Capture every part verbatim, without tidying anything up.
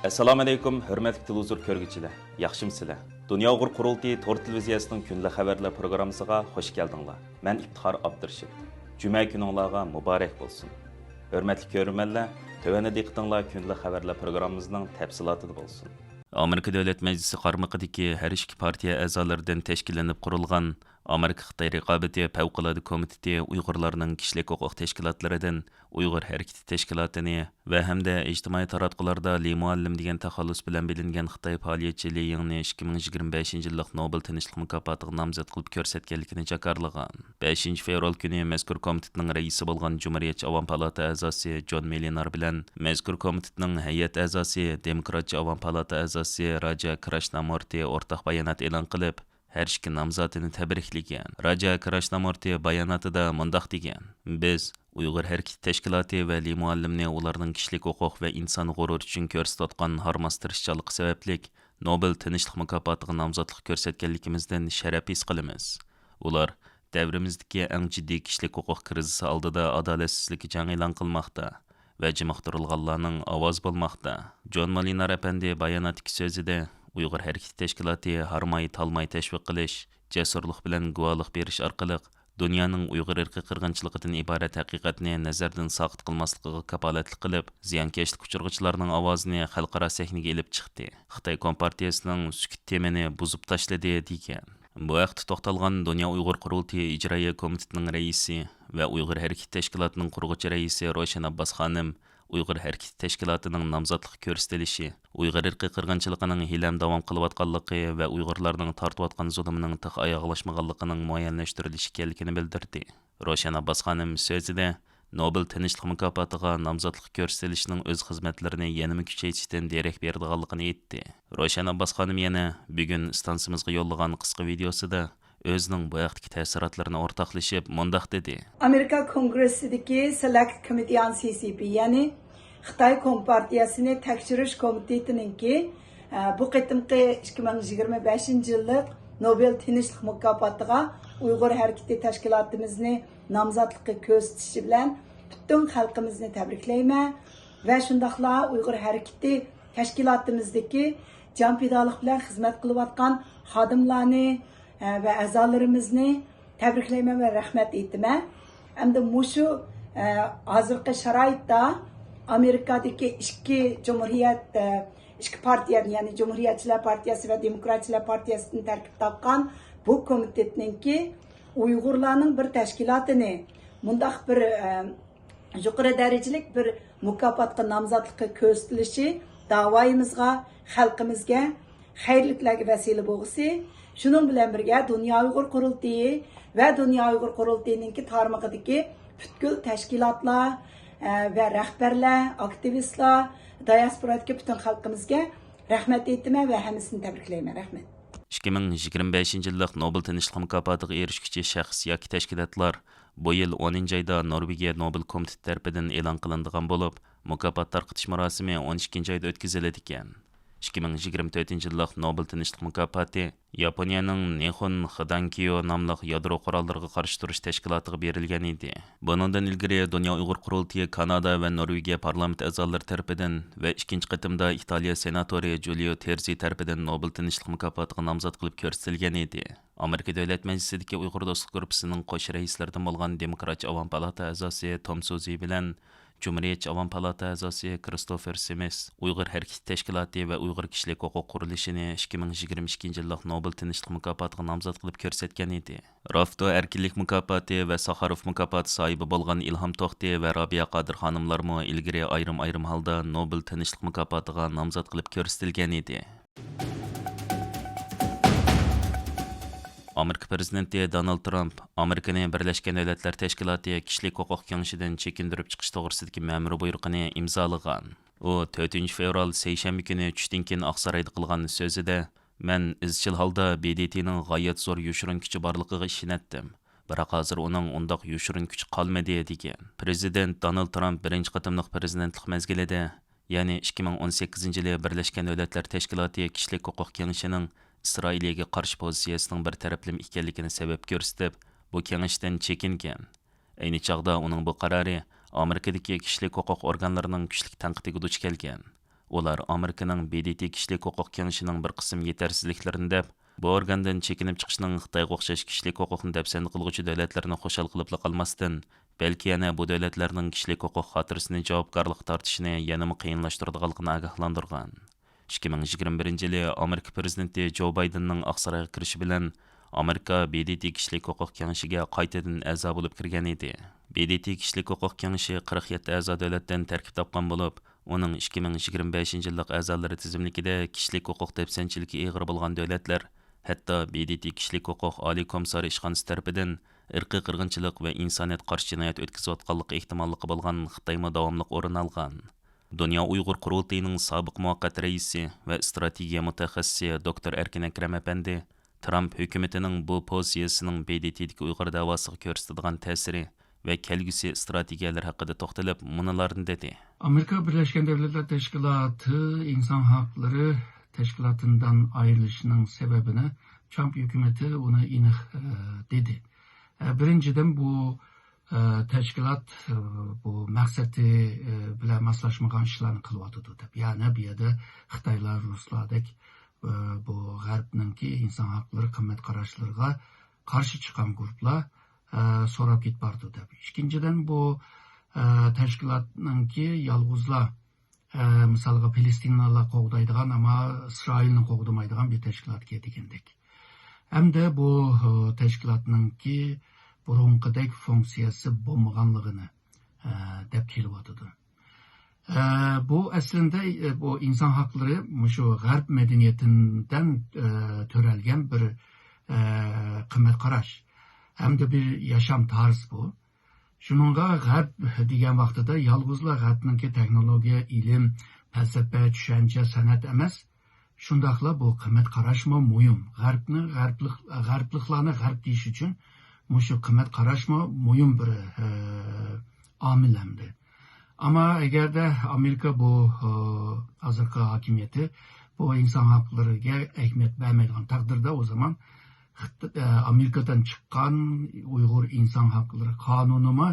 ئەسسالامۇئەلەيكۇم، ھۆرمەتلىك تېلېۋىزور كۆرگۈچىلەر، ياخشىمۇسىلەر؟ دۇنيا ئۇيغۇر قۇرۇلتىيى تور تېلېۋىزىيەسىنىڭ كۈندىلىك خەۋەرلەر پروگراممىسىغا خۇش كەلدىڭلار. مەن ئىپتىخار ئابدۇرېشىت. جۈمە كۈنۈڭلارغا مۇبارەك بولسۇن. ھۆرمەتلىك كۆرۈرمەنلەر، تۆۋەندە دىققىتىڭلار كۈندىلىك خەۋەرلەر پروگراممىمىزنىڭ تەپسىلاتىدا بولسۇن. ئامېرىكا دۆلەت مەجلىسى قارمىقىدىكى ھەر ئىككى پارتىيە ئەزالىرىدىن تەشكىللىنىپ قۇرۇلغان ئامېرىكا-خىتاي رىقابىتى پەۋقۇلئاددە كومىتېتى ئۇيغۇرلارنىڭ كىشىلىك ھوقۇق تەشكىلاتلىرىدىن ئۇيغۇر ھەرىكىتى تەشكىلاتىنى ۋە ھەمدە ئىجتىمائىي تاراتقۇلاردا لى مۇئەللىم دېگەن تەخەللۇس بىلەن بىلىنگەن خىتاي پائالىيەتچى لى يىڭنى ئىككى مىڭ يىگىرمە بەشىنچى يىللىق نوبېل تىنچلىق مۇكاپاتىغا نامزەت قىلىپ كۆرسەتكەنلىكىنى جاكارلىغان. بەشىنچى فېۋرال كۈنى مەزكۇر كومىتېتنىڭ رەئىسى بولغان جۇمھۇرىيەتچى ئاۋام پالاتا ئەزاسى جون مېلىنار بىلەن مەزكۇر كومىتېتنىڭ ھەيئەت ئەزاسى، دېموكراتچى ئاۋام پالاتا ئەزاسى راجا كراشنامۇرتى ئورتاق بايانات ئېلان قىلىپ، ھەر ئىككى نامزاتىنى تەبرىكلىگەن. راجا كراشنامۇرتى باياناتىدا مۇنداق دېگەن: «بىز ئۇيغۇر ھەرىكىتى تەشكىلاتى ۋە لى مۇئەللىمنى ئۇلارنىڭ كىشىلىك ھوقۇق ۋە ئىنسان غۇرۇرى ئۈچۈن كۆرسىتىۋاتقان ھارماس تىرىشچانلىقى سەۋەبلىك نوبېل تىنچلىق مۇكاپاتىغا نامزاتلىق كۆرسەتكەنلىكىمىزدىن شەرەپ ھېس قىلىمىز. ئۇلار دەۋرىمىزدىكى ئەڭ جىددىي كىشىلىك ھوقۇق كىرىزىسى ئالدىدا ئادالەتسىزلىككە جەڭ ئېلان قىلماقتا ۋە جىمىقتۇرۇلغانلارنىڭ ئاۋازى بولماقتا.» جون مالىنار ئەپەندى باياناتتىكى سۆزىدە، ئۇيغۇر ھەرىكىتى تەشكىلاتى ھارماي-تالماي تەشۋىق قىلىش، جەسۇرلۇق بىلەن گۇۋاھلىق بېرىش ئارقىلىق دۇنيانىڭ ئۇيغۇر ئىرقىي قىرغىنچىلىقىدىن ئىبارەت ھەقىقەتنى نەزەردىن ساقىت قىلماسلىقىغا كاپالەتلىك قىلىپ، زىيانكەشلىك ئۇچرىغۇچىلارنىڭ ئاۋازىنى خەلقئارا سەھنىگە ئېلىپ چىقتى. خىتاي كومپارتىيىسىنىڭ سۈكۈت تېمىنى بۇزۇپ تاشلىدى، دېگەن. بۇ ھەقتە توختالغان دۇنيا ئۇيغۇر قۇرۇلتىيى ئىجرائىيە كومىتېتىنىڭ رەئىسى ۋە ئۇيغۇر ھەرىكىتى تەشكىلاتىنىڭ قۇرغۇچى رەئىسى روشەن ئابباس خانىم ئۇيغۇر ھەرىكىتى تەشكىلاتىنىڭ نامزاتلىققا كۆرسىتىلىشى ئۇيغۇر ئىرقىي قىرغىنچىلىقىنىڭ ھېلىھەم داۋام قىلىۋاتقانلىقى ۋە ئۇيغۇرلارنىڭ تارتىۋاتقان زۇلۇمىنىڭ تېخى ئاياغلاشمىغانلىقىنىڭ مۇئەييەنلەشتۈرۈلۈشى ئىكەنلىكىنى بىلدۈردى. روشەن ئابباس خانىم سۆزىدە، نوبېل تىنچلىق مۇكاپاتىغا نامزاتلىق كۆرسىتىلىشىنىڭ ئۆز خىزمەتلىرىنى يەنىمۇ كۈچەيتىشتىن دېرەك بېرىدىغانلىقىنى ئېيتتى. روشەن ئابباس خانىم يەنە بۈگۈن ئىستانسىمىزغا يوللىغان قىسقا ۋىدېيوسىدا ئۆزىنىڭ بۇ ھەقتىكى تەسىراتلىرىنى ئورتاقلىشىپ مۇنداق دېدى. ئامېرىكا كونگرېسسىدىكى سېلېكت كومىتېي ئان سى سى پى، يەنى خىتاي كومپارتىيەسىنى تەكشۈرۈش كومىتېتىنىڭكى، ئە، بۇ قېتىمقى ئىككى مىڭ يىگىرمە بەشىنچى يىللىق نوبېل تىنچلىق مۇكاپاتىغا ئۇيغۇر ھەرىكىتى تەشكىلاتىمىزنى نامزاتلىققا كۆرسىتىشى بىلەن پۈتۈن خەلقىمىزنى تەبرىكلەيمەن ۋە شۇنداقلا ئۇيغۇر ھەرىكىتى تەشكىلاتىمىزدىكى جان پىدالىق بىلەن خىزمەت قىلىۋاتقان خادىملارنى، ئە، ۋە ئەزالىرىمىزنى تەبرىكلەيمەن ۋە رەھمەت ئېيتىمەن. ئەمدى مۇشۇ، ئە، ھازىرقى شارائىتتا ئامېرىكادىكى ئىككى جۇمھۇرىيەت، ئە، ئىككى پارتىيەدىن، يەنى جۇمھۇرىيەتچىلەر پارتىيەسى ۋە دېموكراتچىلار پارتىيەسىدىن تەركىب تاپقان بۇ كومىتېتنىڭكى ئۇيغۇرلارنىڭ بىر تەشكىلاتىنى مۇنداق بىر، ئە، يۇقىرى دەرىجىلىك بىر مۇكاپاتقا نامزاتلىققا كۆرسىتىلىشى داۋايىمىزغا، خەلقىمىزگە خەيرلىكلەرگە ۋەسىلە بولغۇسى، شۇنىڭ بىلەن بىرگە دۇنيا ئۇيغۇر قۇرۇلتىيى ۋە دۇنيا ئۇيغۇر قۇرۇلتىيىنىڭكى تارمىقىدىكى پۈتكۈل تەشكىلاتلار، ئە، ۋە رەھبەرلەر، ئاكتىۋىستلار، دىياسپورادىكى پۈتۈن خەلقىمىزگە رەھمەت ئېيتىمەن ۋە ھەممىسىنى تەبرىكلەيمەن. رەھمەت. ئىككى مىڭ يىگىرمە بەشىنچى يىللىق نوبېل تىنچلىق مۇكاپاتىغا ئېرىشكۈچى شەخس ياكى تەشكىلاتلار بۇ يىل ئونىنچى ئايدا نورۋېگىيە نوبېل كومىتېتى تەرىپىدىن ئېلان قىلىنىدىغان بولۇپ، مۇكاپات تارقىتىش مۇراسىمى ئون ئىككىنچى ئايدا ئۆتكۈزۈلىدىكەن. ئىككى مىڭ يىگىرمە تۆتىنچى يىللىق نوبېل تىنچلىق مۇكاپاتى ياپونىيەنىڭ نىخون خىدانكيو ناملىق يادرو قوراللىرىغا قارشى تۇرۇش تەشكىلاتىغا بېرىلگەن ئىدى. بۇنىڭدىن ئىلگىرى دۇنيا ئۇيغۇر قۇرۇلتىيى كانادا ۋە نورۋېگىيە پارلامېنت ئەزالىرى تەرىپىدىن ۋە ئىككىنچى قېتىمدا ئىتالىيە سېناتورى جۇلىيو تېرزى تەرىپىدىن نوبېل تىنچلىق مۇكاپاتىغا نامزات قىلىپ كۆرسىتىلگەن ئىدى. ئامېرىكا دۆلەت مەجلىسىدىكى ئۇيغۇر دوستلۇق گۇرۇپپىسىنىڭ قوش رەئىسلىرىدىن بولغان دېموكراتچى ئاۋام پالاتا ئەزاسى توم سۇزى بىلەن جۇمھۇرىيەتچى ئاۋام پالاتا ئەزاسى كرىستوفېر سىمىس ئۇيغۇر ھەرىكىتى تەشكىلاتى ۋە ئۇيغۇر كىشىلىك ھوقۇق قۇرۇلۇشىنى ئىككى مىڭ يىگىرمە ئىككىنچى يىللىق نوبېل تىنچلىق مۇكاپاتىغا نامزات قىلىپ كۆرسەتكەن ئىدى. رافتو ئەركىنلىك مۇكاپاتى ۋە ساخاروف مۇكاپاتى ساھىبى بولغان ئىلھام توختى ۋە رابىيە قادىر خانىملارمۇ ئىلگىرى ئايرىم-ئايرىم ھالدا نوبېل تىنچلىق مۇكاپاتىغا نامزات قىلىپ كۆرسىتىلگەن ئىدى. ئامېرىكا پىرېزىدېنتى دونالد ترامپ ئامېرىكىنى بىرلەشكەن دۆلەتلەر تەشكىلاتى كىشىلىك ھوقۇق كېڭىشىدىن چېكىندۈرۈپ چىقىش توغرىسىدىكى مەمۇرىي بۇيرۇقىنى ئىمزالىغان. ئۇ تۆتىنچى فېۋرال سەيشەنبە كۈنى چۈشتىن كېيىن ئاقسارايدا قىلغان سۆزىدە، مەن ئىزچىل ھالدا ب د ت نىڭ غايەت زور يوشۇرۇن كۈچى بارلىقىغا ئىشىنەتتىم، بىراق ھازىر ئۇنىڭ ئۇنداق يوشۇرۇن كۈچى قالمىدى، دېگەن. پىرېزىدېنت دونالد ترامپ بىرىنچى قېتىملىق پىرېزىدېنتلىق مەزگىلىدە، يەنى ئىككى مىڭ ئون سەككىزىنچى يىلى بىرلەشكەن دۆلەتلەر تەشكىلاتى كىشىلىك ھوقۇق كېڭىشىنىڭ ئىسرائىلىيەگە قارشى پوزىتسىيەسىنىڭ بىر تەرەپلىمە ئىكەنلىكىنى سەۋەب كۆرسىتىپ، بۇ كېڭەشتىن چېكىنگەن. ئەينى چاغدا ئۇنىڭ بۇ قارارى ئامېرىكىدىكى كىشىلىك ھوقۇق ئورگانلىرىنىڭ كۈچلۈك تەنقىدىگە دۇچ كەلگەن. ئۇلار ئامېرىكىنىڭ ب د ت كىشىلىك ھوقۇق كېڭىشىنىڭ بىر قىسىم يېتەرسىزلىكلىرىنى دەپ، بۇ ئورگاندىن چېكىنىپ چىقىشنىڭ خىتايغا ئوخشاش كىشىلىك ھوقۇقنى دەپسەندە قىلغۇچى دۆلەتلەرنى خۇشال قىلىپلا قالماستىن، بەلكى يەنە بۇ دۆلەتلەرنىڭ كىشىلىك ھوقۇق خاتىرىسىنى جاۋابكارلىققا تارتىشىنى يەنىمۇ قىيىنلاشتۇرىدىغانلىقىنى ئاگاھلاندۇرغان. ئىككى مىڭ يىگىرمە بىرىنچى يىلى ئامېرىكا پىرېزىدېنتى جو بايدېننىڭ ئاقسارايغا كىرىشى بىلەن، ئامېرىكا ب د ت كىشىلىك ھوقۇق كېڭىشىگە قايتىدىن ئەزا بولۇپ كىرگەن ئىدى. ب د ت كىشىلىك ھوقۇق كېڭىشى قىرىق يەتتە ئەزا دۆلەتتىن تەركىب تاپقان بولۇپ، ئۇنىڭ ئىككى مىڭ يىگىرمە بەشىنچى يىللىق ئەزالىرى تىزىملىكىدە كىشىلىك ھوقۇق دەپسەندىچىلىكى ئېغىر بولغان دۆلەتلەر، ھەتتا ب د ت كىشىلىك ھوقۇق ئالىي كومىسسارى ئىشخانىسى تەرىپىدىن ئىرقىي قىرغىنچىلىق ۋە ئىنسانىيەتكە قارشى جىنايەت ئۆتكۈزۈۋاتقانلىقى ئېھتىماللىقى بولغان خىتايمۇ داۋاملىق ئورۇن ئالغان. دۇنيا ئۇيغۇر قۇرۇلتىيىنىڭ سابىق مۇۋەققەت رەئىسى ۋە ئىستراتېگىيە مۇتەخەسسىسى دوكتور ئەركىن ئەكرەم ئەپەندى ترامپ ھۆكۈمىتىنىڭ بۇ پوزىتسىيىسىنىڭ ب د ت دىكى ئۇيغۇر دەۋاسىغا كۆرسىتىدىغان تەسىرى ۋە كەلگۈسى ئىستراتېگىيەلىرى ھەققىدە توختىلىپ، مۇنۇلارنى دېدى. ئامېرىكا بىرلەشكەن دۆلەتلەر تەشكىلاتى ئىنسان ھەقلىرى تەشكىلاتىدىن ئايرىلىشىنىڭ سەۋەبىنى ترامپ ھۆكۈمىتى ئۇنى ئېنىق، ئە، دېدى. ئە، بىرىنچىدىن، بۇ، ئە، تەشكىلات، ئە، بۇ مەقسىتى، ئە، بىلەن ماسلاشمىغان ئىشلارنى قىلىۋاتىدۇ دەپ. يەنى بۇ يەردە خىتايلار، رۇسلاردەك، ئە، بۇ غەربنىڭكى ئىنسان ھەقلىرى قىممەت قاراشلىرىغا قارشى چىققان گۇرۇپلار، ئە، سوراپ كېتىپ بارىدۇ دەپ. ئىككىنچىدىن، بۇ، ئە، تەشكىلاتنىڭكى يالغۇزلا، ئە، مىسالغا، پىلىستىنلارنى قوغدايدىغان، ئەمما ئىسرائىلنى قوغدىمايدىغان بىر تەشكىلاتكەن دېگەندەك. ھەمدە بۇ، ئە، تەشكىلاتنىڭكى بۇرۇنقىدەك فۇنكسىيەسى بولمىغانلىقىنى، ئە، دەپ كېلىۋاتىدۇ. ئە، بۇ ئەسلىندە، ئە، بۇ ئىنسان ھەقلىرى مۇشۇ غەرب مەدەنىيىتىدىن، ئە، تۆرەلگەن بىر، ئە، قىممەت قاراش ھەمدە بىر ياشام تەرزى بۇ. شۇنىڭغا غەرب دېگەن ۋاقتىدا يالغۇزلا غەربنىڭكى تېخنولوگىيە، ئىلىم، پەلسەپە، چۈشەنچە، سەنئەت ئەمەس، شۇنداقلا بۇ قىممەت قاراشمۇ مۇھىم. غەربنى، غەربلىق، غەربلىقلارنى غەرب دېيىش ئۈچۈن مۇشۇ قىممەت قاراشمۇ مۇھىم بىر، ئە، ئامىل ئەمدى. ئەمما ئەگەردە ئامېرىكا بۇ، ئە، ھازىرقى ھاكىمىيىتى بۇ ئىنسان ھەقلىرىگە ئەھمىيەت بەرمەيدىغان تەقدىردە، ئۇ زامان خىت-، ئە، ئامېرىكىدىن چىققان ئۇيغۇر ئىنسان ھەقلىرى قانۇنىمۇ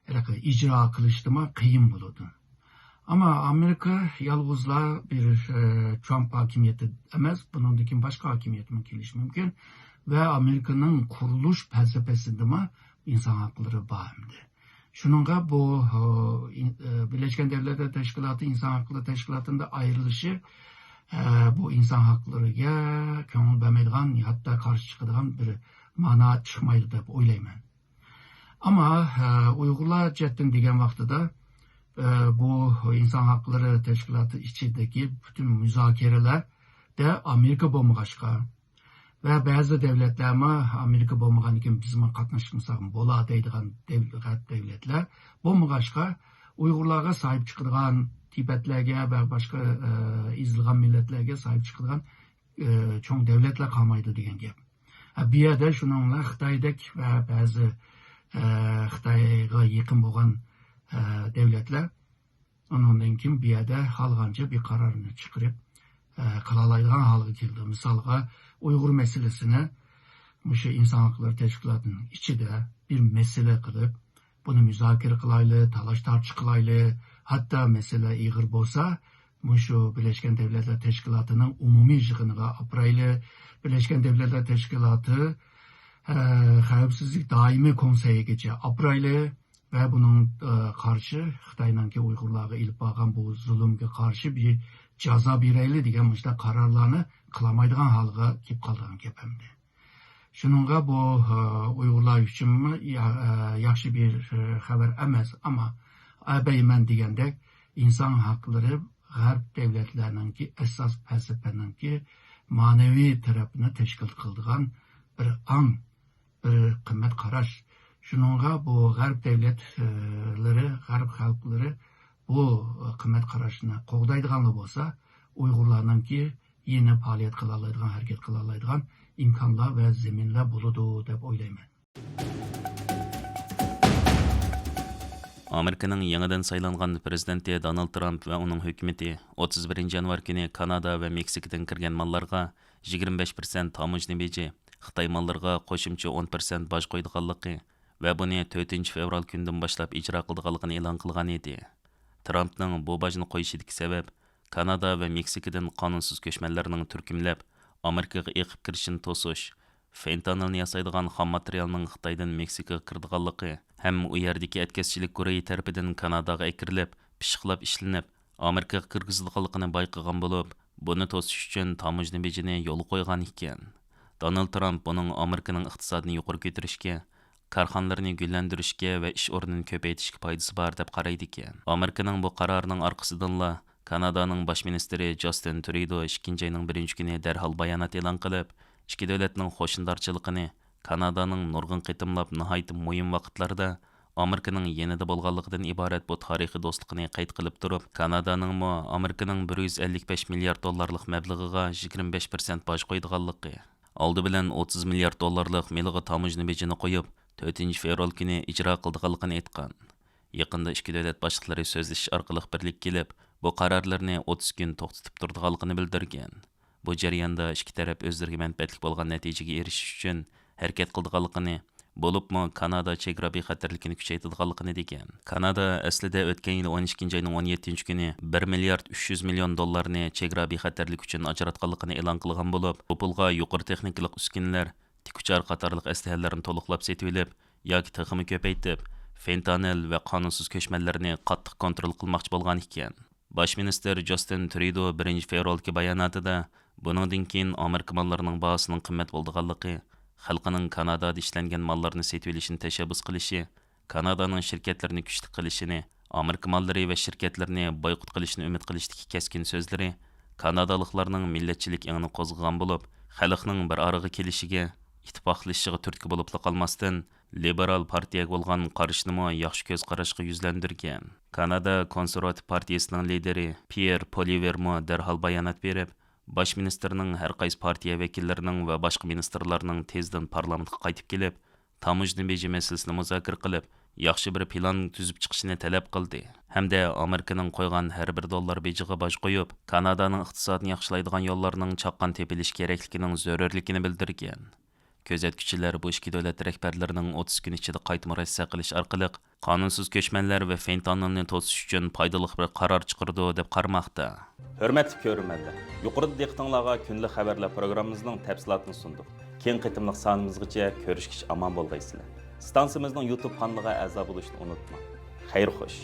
ھېلىقى ئىجرا قىلىشتىمۇ قىيىن بولىدۇ. ئەمما ئامېرىكا يالغۇزلا بىر، ئە، ترامپ ھاكىمىيىتى ئەمەس، بۇنىڭدىن كېيىن باشقا ھاكىمىيەتمۇ كېلىشى مۇمكىن. ۋە ئامېرىكىنىڭ قۇرۇلۇش پەلسەپىسىدىمۇ ئىنسان ھەقلىرى بار ئەمدى. شۇنىڭغا بۇ، ئە، ئىن-، ئە، بىرلەشكەن دۆلەتلەر تەشكىلاتى ئىنسان ھەقلىرى تەشكىلاتىدا ئايرىلىشى، ئە، بۇ ئىنسان ھەقلىرىگە كۆڭۈل بەرمەيدىغان، ھەتتا قارشى چىقىدىغان بىر مانا چىقمايدۇ دەپ ئويلايمەن. ئەمما، ئە، ئۇيغۇرلار جەھەتتىن دېگەن ۋاقتىدا، ئە، بۇ ئىنسان ھەقلىرى تەشكىلاتى ئىچىدىكى پۈتۈن مۇزاكىرىلەردە ئامېرىكا بولمىغاچقا ۋە بەزى دۆلەتلەرمۇ ئامېرىكا بولمىغاندىكىن بىزمۇ قاتناشمىساق بولا دەيدىغان دەۋ-، غەرب دۆلەتلەر بولمىغاچقا، ئۇيغۇرلارغا ساھىب چىقىدىغان، تىبەتلەرگە ۋە باشقا، ئە، ئېزىلغان مىللەتلەرگە ساھىب چىقىدىغان، ئە، چوڭ دۆلەتلەر قالمايدۇ دېگەن گەپ. ھە، بۇ يەردە شۇنىڭ بىلەن خىتايدەك ۋە بەزى، ئە، خىتايغا يېقىن بولغان، ئە، دۆلەتلەر ئۇنىڭدىن كېيىن بۇ يەردە خالىغانچە بىر قارارنى چىقىرىپ، ئە، قىلالايدىغان ھالغا كېلىدۇ. مىسالغا، ئۇيغۇر مەسىلىسىنى مۇشۇ ئىنسان ھەقلىرى تەشكىلاتىنىڭ ئىچىدە بىر مەسىلە قىلىپ، بۇنى مۇزاكىرە قىلايلى، تالاش تارتىش قىلايلى، ھەتتا مەسىلە ئېغىر بولسا، مۇشۇ بىرلەشكەن دۆلەتلەر تەشكىلاتىنىڭ ئومۇمىي يىغىنىغا ئاپىرايلى، بىرلەشكەن دۆلەتلەر تەشكىلاتى، ئە، خەۋپسىزلىك دائىمىي كونسېيىگىچە ئاپىرايلى ۋە بۇنىڭ، ئە، قارشى خىتاينىڭكى ئۇيغۇرلارغا ئېلىپ بارغان بۇ زۇلۇمغا قارشى بىر جازا بېرەيلى دېگەن مۇشۇنداق قارارلارنى قىلالمايدىغان ھالغا كېلىپ قالىدىغان گەپ ئەمدى. شۇنىڭغا بۇ، ئە، ئۇيغۇرلار ئۈچۈنمۇ يا-، ئە، ياخشى بىر، ئە، خەۋەر ئەمەس، ئەمما ئەبەيمەن دېگەندەك ئىنسان ھەقلىرى غەرب دۆلەتلەرنىڭكى ئاساس پەلسەپىنىڭكى مەنىۋى تەرەپنى تەشكىل قىلىدىغان بىر ئاڭ، بىر قىممەت قاراش. شۇنىڭغا بۇ غەرب دۆلەتلىرى، غەرب خەلقلىرى بۇ قىممەت قاراشنى قوغدايدىغانلا بولسا، ئۇيغۇرلارنىڭكى يەنە پائالىيەت قىلالايدىغان، ھەرىكەت قىلالايدىغان ئىمكانلار ۋە زېمىنلەر بولىدۇ دەپ ئويلايمەن. ئامېرىكىنىڭ يېڭىدىن سايلانغان پىرېزىدېنتى دونالد ترامپ ۋە ئۇنىڭ ھۆكۈمىتى ئوتتۇز بىرىنچى يانۋار كۈنى كانادا ۋە مېكسىكىدىن كىرگەن ماللارغا يىگىرمە بەش پىرسەنت تاموژنا بېجى، خىتاي ماللىرىغا قوشۇمچە ئون پىرسەنت باج قويىدىغانلىقى ۋە بۇنى تۆتىنچى فېۋرال كۈنىدىن باشلاپ ئىجرا قىلىدىغانلىقىنى ئېلان قىلغان ئىدى. ترامپنىڭ بۇ باجنى قويۇشىدىكى سەۋەب، كانادا ۋە مېكسىكىدىن قانۇنسىز كۆچمەنلەرنىڭ تۈركۈملەپ، ئامېرىكىغا ئېقىپ كىرىشىنى توسۇش، فېنتانىلنى ياسايدىغان خام ماتېرىيالنىڭ خىتايدىن مېكسىكىغا كىرىدىغانلىقى ھەم ئۇ يەردىكى ئەتكەسچىلىك گۇرۇھى تەرىپىدىن كاناداغا ئەكىرىلىپ، پىششىقلاپ ئىشلىنىپ، ئامېرىكىغا كىرگۈزىدىغانلىقىنى بايقىغان بولۇپ، بۇنى توسۇش ئۈچۈن تاموژنا بېجىنى يولغا قويغان ئىكەن. دونالد ترامپ بۇنىڭ ئامېرىكىنىڭ ئىقتىسادىنى يۇقىرى كۆتۈرۈشكە، كارخانىلىرىنى گۈللەندۈرۈشكە ۋە ئىش ئورنىنى كۆپەيتىشكە پايدىسى بار دەپ قارايدىكەن. ئامېرىكىنىڭ بۇ قارارىنىڭ ئارقىسىدىنلا كانادانىڭ باش مىنىستىرى جاستىن ترۇدو ئىككىنچى ئاينىڭ بىرىنچى كۈنى دەرھال بايانات ئېلان قىلىپ، ئىككى دۆلەتنىڭ قوشنىدارچىلىقىنى كانادانىڭ نۇرغۇن قېتىملاپ ناھايىتى مۇھىم ۋاقىتلاردا ئامېرىكىنىڭ يېنىدا بولغانلىقىدىن ئىبارەت بۇ تارىخىي دوستلۇقىنى قەيت قىلىپ تۇرۇپ، كانادانىڭمۇ ئامېرىكىنىڭ بىر يۈز ئەللىك بەش مىليارد دوللارلىق مەبلىغىغا يىگىرمە بەش پىرسەنت باج قويىدىغانلىقى، ئالدى بىلەن ئوتتۇز مىليارد دوللارلىق مېلىغا تاموژنا بېجىنى قويۇپ، تۆتىنچى فېۋرال كۈنى ئىجرا قىلىدىغانلىقىنى ئېيتقان. يېقىندا ئىككى دۆلەت باشلىقلىرى سۆزلىشىش ئارقىلىق بىرلىككە كېلىپ، بۇ قارارلىرىنى ئوتتۇز كۈن توختىتىپ تۇرىدىغانلىقىنى بىلدۈرگەن. بۇ جەرياندا ئىككى تەرەپ ئۆزلىرىگە مەنپەئەتلىك بولغان نەتىجىگە ئېرىشىش ئۈچۈن ھەرىكەت قىلىدىغانلىقىنى، بولۇپمۇ كانادا چېگرا بىخەتەرلىكىنى كۈچەيتىدىغانلىقىنى دېگەن. كانادا ئەسلىدە ئۆتكەن يىل ئون ئىككىنچى ئاينىڭ ئون يەتتىنچى كۈنى بىر مىليارد ئۈچ يۈز مىليون دوللارنى چېگرا بىخەتەرلىكى ئۈچۈن ئاجراتقانلىقىنى ئېلان قىلغان بولۇپ، بۇ پۇلغا يۇقىرى تېخنىكىلىق ئۈسكۈنىلەر، تىكۇچار قاتارلىق ئەسلىھەلەرنى تولۇقلاپ سېتىۋېلىپ ياكى تېخىمۇ كۆپەيتىپ، فېنتانىل ۋە قانۇنسىز كۆچمەنلەرنى قاتتىق كونترول قىلماقچى بولغان ئىكەن. باش مىنىستىر جاستىن ترۇدو بىرىنچى فېۋرالدىكى باياناتىدا بۇنىڭدىن كېيىن ئامېرىكا ماللىرىنىڭ باھاسىنىڭ قىممەت بولىدىغانلىقى، خەلقىنىڭ كانادادا ئىشلەنگەن ماللارنى سېتىۋېلىشنى تەشەببۇس قىلىشى، كانادانىڭ شىركەتلىرىنى كۈچلۈك قىلىشىنى، ئامېرىكا ماللىرى ۋە شىركەتلىرىنى بايقۇت قىلىشنى ئۈمىد قىلىشتىكى كەسكىن سۆزلىرى كانادالىقلارنىڭ مىللەتچىلىك ئېڭىنى قوزغىغان بولۇپ، خەلقنىڭ بىر ئارىغا كېلىشىگە، ئىتتىپاقلىشىشىغا تۈرتكە بولۇپلا قالماستىن، لىبېرال پارتىيەگە بولغان قارىشىنىمۇ ياخشى كۆز قاراشقا يۈزلەندۈرگەن. كانادا كونسېرۋاتىپ پارتىيىسىنىڭ لىدىرى پيېر پولىۋېرمۇ دەرھال بايانات بېرىپ، باش مىنىستىرنىڭ ھەر قايسى پارتىيە ۋەكىللىرىنىڭ ۋە باشقا مىنىستىرلارنىڭ تېزدىن پارلامېنتقا قايتىپ كېلىپ، تاموژنا بېجى مەسىلىسىنى مۇزاكىرە قىلىپ، ياخشى بىر پىلان تۈزۈپ چىقىشىنى تەلەپ قىلدى ھەمدە ئامېرىكىنىڭ قويغان ھەر بىر دوللار بېجىغا باج قويۇپ، كانادانىڭ ئىقتىسادىنى ياخشىلايدىغان يوللارنىڭ چاققان تېپىلىشى كېرەكلىكىنىڭ زۆرۈرلۈكىنى بىلدۈرگەن. كۆزەتكۈچىلەر بۇ ئىككى دۆلەت رەھبەرلىرىنىڭ ئوتتۇز كۈن ئىچىدە قايتا مۇرەسسە قىلىش ئارقىلىق، قانۇنسىز كۆچمەنلەر ۋە فېنتانىلنى توسۇش ئۈچۈن پايدىلىق بىر قارار چىقىرىدۇ، دەپ قارىماقتا. ھۆرمەتلىك كۆرۈرمەنلەر، يۇقىرىدا دىققىتىڭلارغا كۈندىلىك خەۋەرلەر پروگراممىمىزنىڭ تەپسىلاتىنى سۇندۇق. كېيىنكى قېتىملىق سانىمىزغىچە كۆرۈشكىچە ئامان بولغايسىلەر. ستانسىمىزنىڭ يۇتۇب قانىلىغا ئەزا بولۇشنى ئۇنتۇماڭ. خەير خوش.